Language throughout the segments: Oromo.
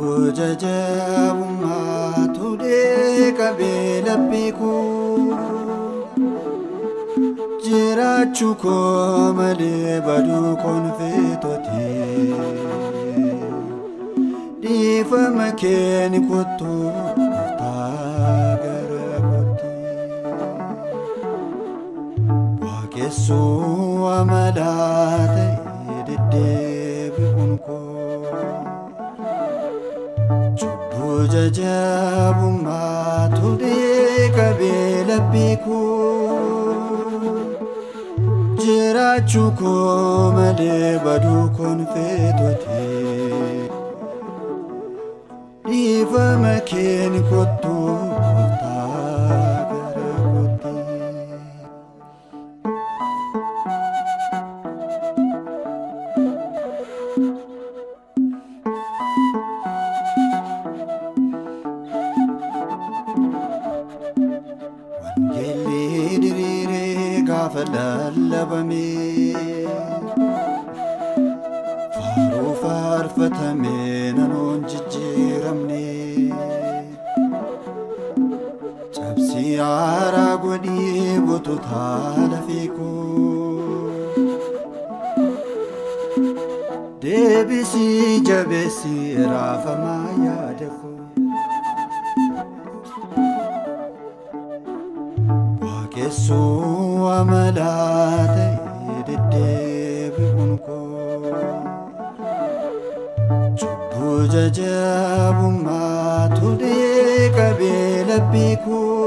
Cubbuu jajjabummaatu qabee laphee koo jiraachuu koo malee baduu koon feetoti. Dhiifama keeni kottu gooftaa gara kootti. Waaqessuu amalaa ta'e deddeebi'uun koo. Cubbuu jajjabummaatu qabee laphee koo jiraachuu koo malee baduu koon feetoti. Dhiifama keeni kottu gooftaa gara kootti. Wangeelli diriiree gaafa lallabame faaruu faarfatame nanoon jijjiiramne cabsii haaraa godhii bututaa lafee koo deebisii jabeessii raafamaa yaada koo. Waaqessuu amalaa ta'e deddeebi'uun koo cubbuu jajjabummaatu qabee laphee koo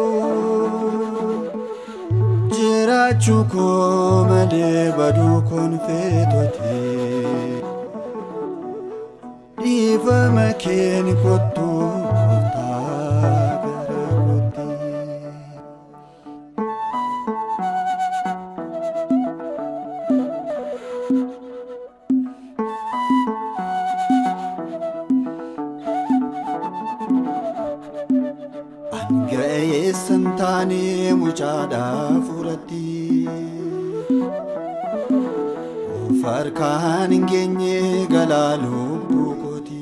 jiraachuu koo malee baduu koon feetoti. Dhiifama keeni kottu gooftaa gara kootti. Ani ga'eessan taane mucaadhaa furatti of harkaan hin geenye galaa lubbuu kooti.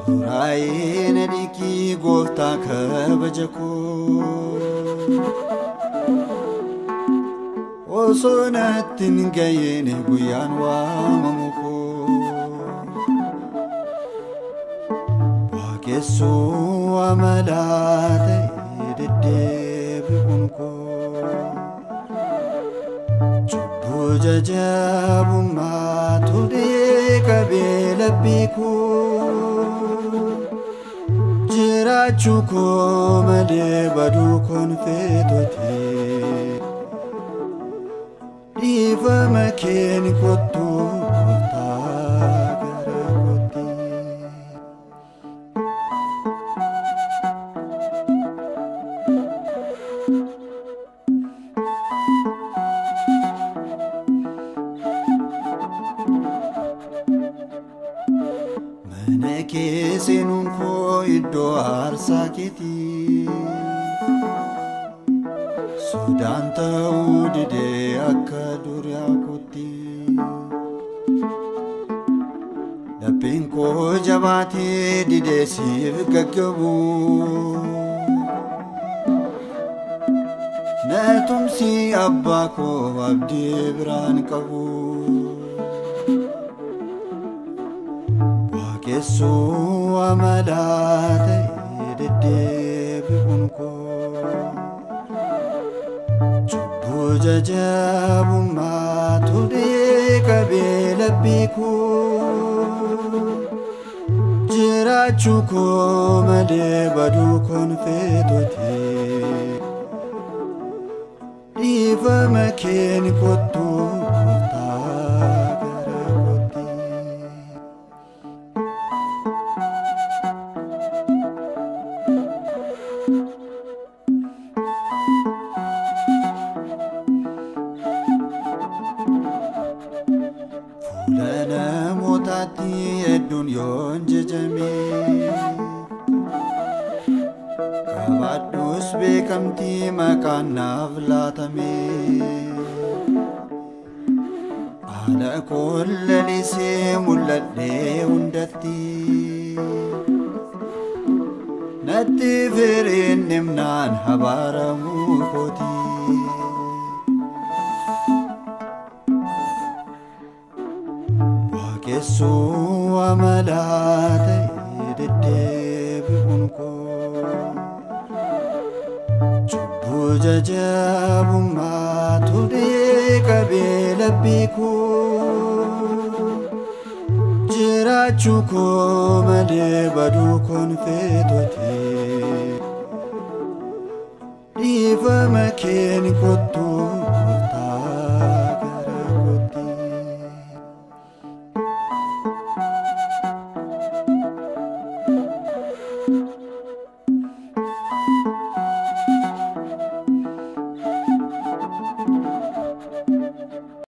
Xuraa'ee na dhiqii gooftaa kabaja koo osoo natti hin ga'iin guyyaan waamamu koo. Waaqessuu amalaa ta'e deddeebi'uun koo cubbuu jajjabummaatu qabee laphee koo jiraachuu koo malee baduu koon feetoti. Dhiifama keeni kottu gooftaa gara kootti. Mana kee seenuun koo iddoo aarsaa keetii sodaan ta'uu didee akka duraa kootti. Lapheen koo jabaatee didee siif gaggabu na tumsi abbaa koo abdii biraan qabu. Waaqessuu amalaa ta'e deddeebi'uun koo cubbuu jajjabummaatu qabee laphee koo jiraachuu koo malee baduu koon feetoti. Dhiifama keeni kottu gooftaa gara kootti. Fuula namootaatti hedduun yoon jajame qabaadhus beekamtii maqaan naaf laatame. Humna koo lalisee mul'adhee hundatti. Natti firiin dhimnaan habaaramuu kooti. Waaqessuu amalaa ta'e deddeebi'uun koo. Cubbuu jajjabummaatu qabee labbii koo. Jiraachuu koo malee baduu koon feetoti. Dhiifama keen kottu